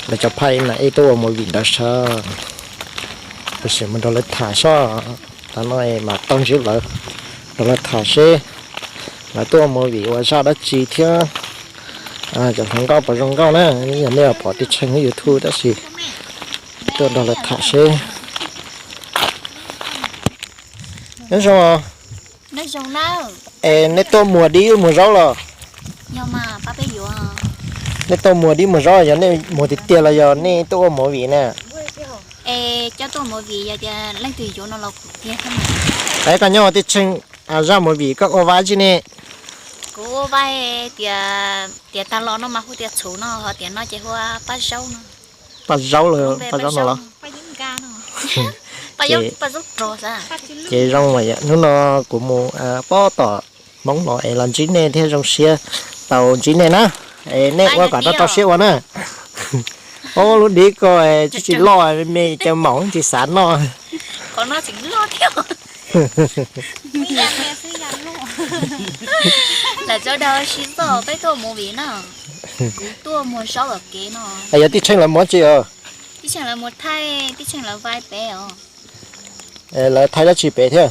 Lawv cov phaij na ib tuaj ua movie ntawd sab, tab sis mus nrog lawv tham seb, tam no mas tau ntsib lawv, nrog lawv tham seb lawv tuaj ua movie ua zaj dab tsi thiab cov hluas nkauj puas zoo nkauj na. Yog nej pom Tij Tsheej lub YouTube tab sis tuaj nrog lawv tham seb. Nyob zoo. Es nej tuaj muag dib muag zaub los? Nej tuaj muag dib muag zaub yog nej muag tiag tiag los yog nej tuaj ua movie na? Koj nyob Tij Tsheej, zaj movie koj ua vai tsi ne? Kuv ua vai tias, tias tag los no mas hu tias txhuv no, ho tias no ces hu ua paj zaub no. Paj zaub los paj zaub no los? Ces zoo, hnub no kuv mus pob tom Hmoob los es los ntsib nej thiab zoo siab tau ntsib nej na. Es nej ua kom rau rau siab ua na. Ob lub dib ko tsis tsis loj me me caw maum tsis xav noj. Lawv sawv daws sib txog peb tuaj movie na. Kuv tuaj muag zaub tom kev no. Yog Tij Tsheej lawv muag tsi os? Tij Tsheej lawv muag thaij, Tij Tsheej lawv vai pem os. Lawv thaij dab tsi pem thiab?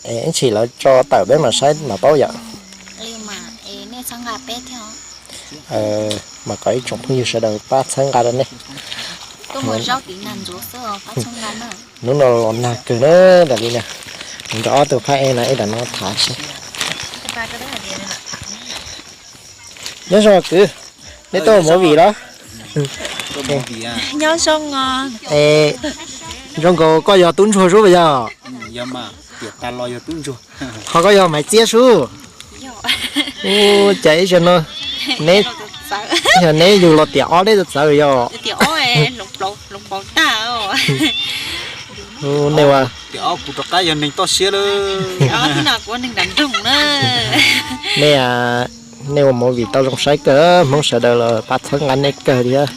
Ib chim lawv tso tawm peb mam saib mam paub yom. Mam kom ib tsoom phooj ywg sawv daws pab txhawb nqa rau nej. Hnub no los nag kawg na, daim li na. Nrog ob tug phab ej na ib nram no tham seb. Nyob zoo kwv, nej tuaj ua movie los? Zoo nkaus koj yog tub ntsuag sub yog? Ho koj yog Maiv Txiab sub? Ua cas ib zaug no, yog neb yug los tiam ob neb txawv txawv yog? Nej ua, nej, nej ua movie tau zoo saib kawg, Hmoob sawv daws los pab txhawb nqa nej kawg thiab.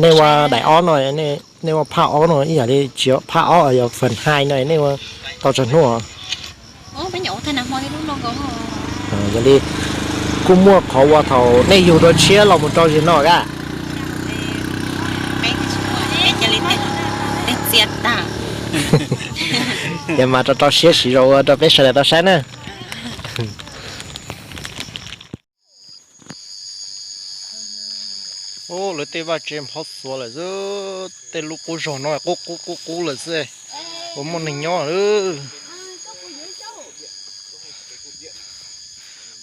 Nej ua daim ob no, nej ua phaj ob no, ib yam li tsis yog phaj ob no, yog phần hai no, nej ua tau tsawg hnub os? Yog li kuj muaj qhov uas thaum nej yug dua tshiab los mus rau zim no ka. Ces mas rau rau siab siv zog ua rau peb sawv daws tau saib na. Lawv tej vaj tsev nphob xuav lawm xwb, tej lub qub zog no qub qub qub qub lawm xwb, ua muaj neeg nyob.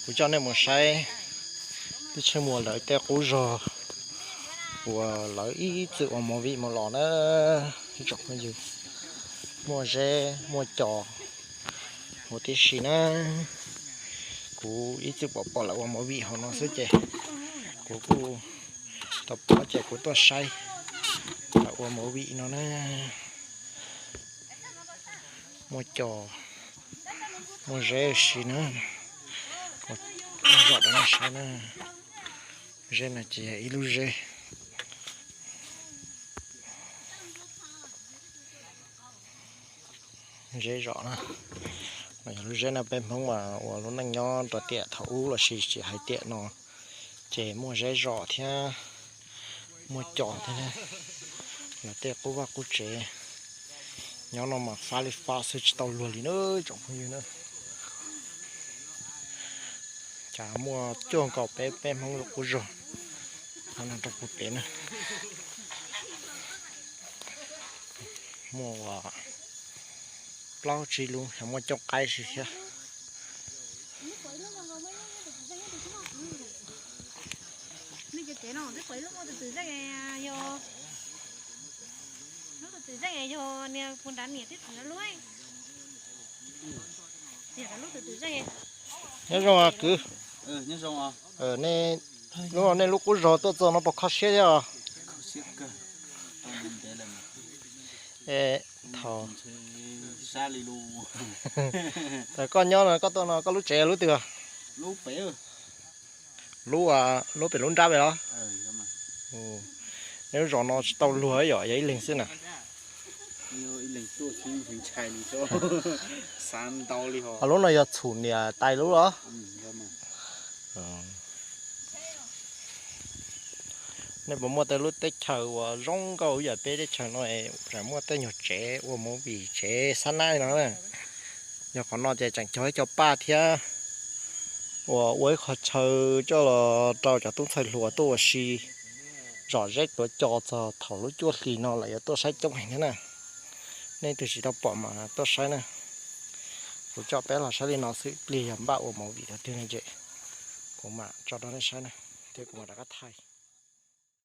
Kuv coj nej mus saib, twb tsheej muag lawv tej qub zog uas lawv ib txwm ua movie mus los na, ib tsoom phooj ywg. Muaj zeb muaj cos huv tib si na. Kuv ib txwm pom pom lawv ua movie hauv no xwb ces kuv kuj tau pom ces kuv tuaj saib lawv ua movie no na. Muaj cos, muaj zeb si na. Zom rau nej saib na, zeb no ces yog ib lub zeb. Zeb zom na, no yog lub zeb no peb Hmoob mas ua lub neej nyob rau tiam thaum ub los sis tsis hais tiam no ces muaj zeb zom thiab muaj cos thiab. Lawv tej qub vaj qub tsev nyob no mas fab li fab xwb tsis tau luag li na tsoom phooj ywg na. Cas muaj cuaj nkaus peb peb Hmoob lub qub zog no rau puag pem na. Muaj plaub tsib lub, muaj coob qaib si thiab. Nyob zoo kwv, nej lub, nej lub qub zog tuaj txog no puas kho siab thiab os? Thaum koj nyob no koj tuaj no koj lub tsev lub twg? Lub, lub pem lub nrab pem los? Nej lub zos no tsis tau luag yom, yog ib leeg xwb na. Ib leeg tuaj xwb ntshai ntshai li, xav ntau li ho. Lub no yog txhum niam tais lub los? Nej puas muaj tej lub teb chaws uas zoo nkauj ib yam peb teb chaws no, puas muaj tej nyuag tsev ua movie tsev xab nab no? Yog qhov no ces tseem cog ib co paj thiab uas ua ib qho chaw coj los rau cov tub ntxhais hluas tuaj ua si zom zeb tuav co txog thaum lub cuaj hlis no lawv yuav tuaj saib coob heev thiab na. Nej twg tsis tau pom mas tuaj saib na. Kuv coj peb los saib li no xwb, plig yog npaj ua movie rau twg no ces kuv mam tso rau nej saib na, thiab kuv mam rov qab thaij.